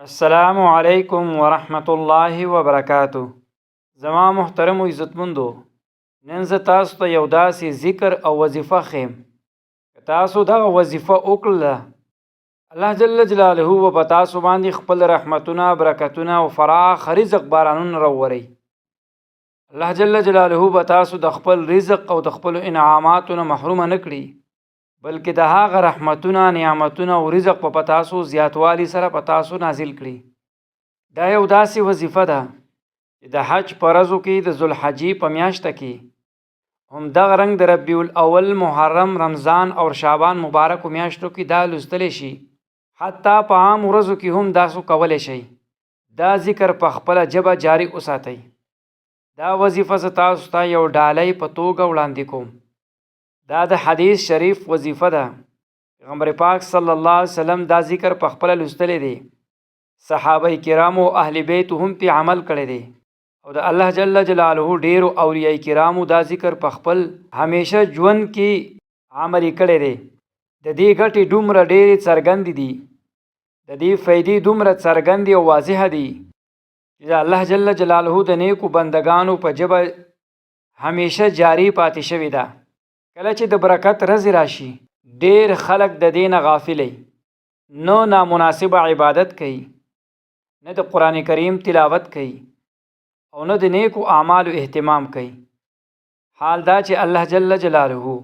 السلام علیکم ورحمت الله وبرکاتو. زما محترم او عزتمندو، نن زه تاسو ته یو داسې ذکر او وظیفه ښیم، که تاسو دغه وظیفه وکړله، الله جل جلاله به په تاسو باندې خپل رحمتونه، برکتونه او فراخ رزق بارانونه راووري. الله جل جلاله به تاسو د خپل رزق او د خپلو انعاماتو نه محرومه نه کړي، بلکې د هغه رحمتونه، نعمتونه او رزق په تاسو زیاتوالي سره په تاسو نازل کړي. دا یو داسې وظیفه ده چې د حج په ورځو کې، د ذوالحجې په میاشت کې، هم دغه رنګ د ربیع الاول، محرم، رمضان او شعبان مبارکو میاشتو کې دا لوستلی شي. حتی په عام ورځو کې هم تاسو کولی شئ دا ذکر په خپله ژبه جاري وساتئ. دا وظیفه زه تاسو ته یو ډالۍ په توګه وړاندې کوم. دا د حدیث شریف وظیفه ده. پیغمبر پاک صلی الله علیه وسلم دا ذکر په خپله لوستلی دی، صحابه کرامو، اهل بیت هم پې عمل کړی دی، او د الله جل جلاله ډیرو اولیاء کرامو دا ذکر په خپل همیشه ژوند کې عملي کړی دی. د دې ګټې دومره ډېرې څرګندې دي، د دې فایدې دومره څرګندې او واضحه دي چې د الله جل جلاله د نیکو بندګانو په ژبه همیشه جاری پاتې شوې ده. کله چې د برکت ورځې راشي، ډېر خلک د دې نه غافل، نه نامناسبه عبادت کوي، نه د قرآن کریم تلاوت کوي او نه د نیکو اعمالو اهتمام کوي، حال دا چې الله جل جلاله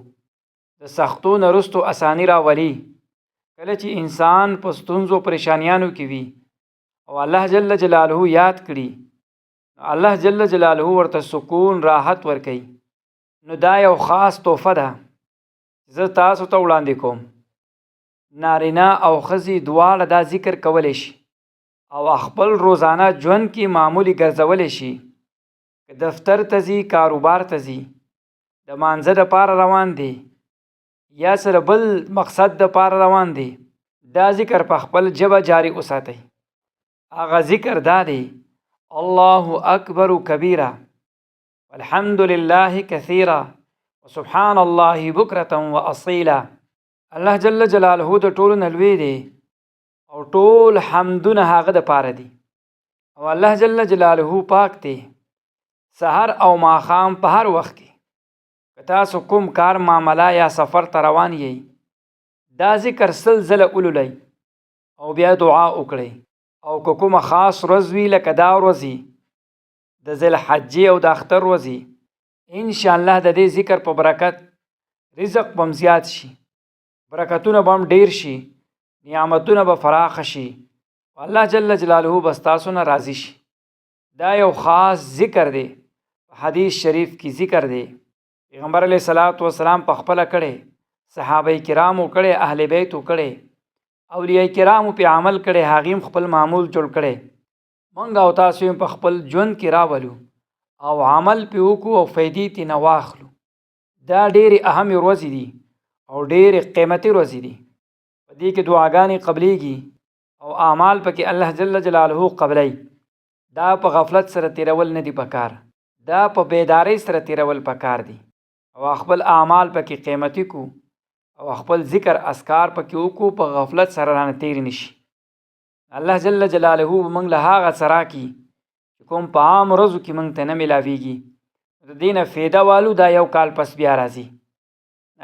د سختو نه وروستو اساني راولي. کله چې انسان په ستونزو پریشانیانو کې وي او الله جل جلاله یاد کړي، الله جل جلاله ورته سکون، راحت ورکوي. نو دا یو خاص تحفه ده زه تاسو ته وړاندې کوم. نارینه او ښځې دواړه دا ذکر کولی شي او خپل روزانه ژوند کې معمولي ګرځولی شي. که دفتر ته ځي، کاروبار ته ځي، د مانځه دپاره روان دي یا سره بل مقصد دپاره روان دي، دا ذکر په خپل ژبه جاري وساتئ. هغه ذکر دا دی: الله اکبر کبیره، والحمد لله کثیرا، وسبحان الله بکرة واصیلا. الله جل جلاله د ټولو نه لوی دی او ټول حمدونه هغه د پاره دي، او الله جل جلاله پاک دی. سحر او ماښام په هر وخت کې که تاسو کوم کار، معامله یا سفر ته روان یئ، دا ذکر 100 ځله ولولئ او بیا دعا وکړئ. او که کومه خاص ورځ وي، لکه دا ورځې د ذوالحجې او د اختر ورځې، انشاءالله د دې ذکر په برکت رزق به هم زیات شي، برکتونه به هم ډیر شي، نعمتونه به فراخه شي، الله جل جلاله به ستاسو نه راضي شي. دا یو خاص ذکر دی، په حدیث شریف کې ذکر دی. پیغمبر علیه الصلاة والسلام په خپله کړی، صحابه کرامو کړی، اهل بیتو کړی، اولیاء کرامو پې عمل کړی، هغې هم خپل معمول جوړ کړی. مونږ او تاسو یې په خپل ژوند کې راولو او عمل پې وکړو او فایدې ترې نه واخلو. دا ډېرې اهمې ورځې دي او ډېرې قیمتي ورځې دي. په دې کې دعاګانې قبلیږي او اعمال پکې الله جل جلاله قبلوي. دا په غفلت سره تېرول نه دي پکار، دا په بیدارۍ سره تېرول پکار دي، او خپل اعمال پکې قیمتي کو او خپل ذکر اذکار پکې وکړو، په غفلت سره رانه تېر نه شي. الله جل جلاله به موږ له هغه څه راکړي چې کوم په عام ورځو کې موږ ته نه میلاویږي. د دې نه فایده والو، دا یو کال پس بیا راځي.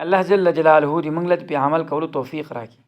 الله جل جلاله دې موږ له په عمل کولو توفیق راکړي.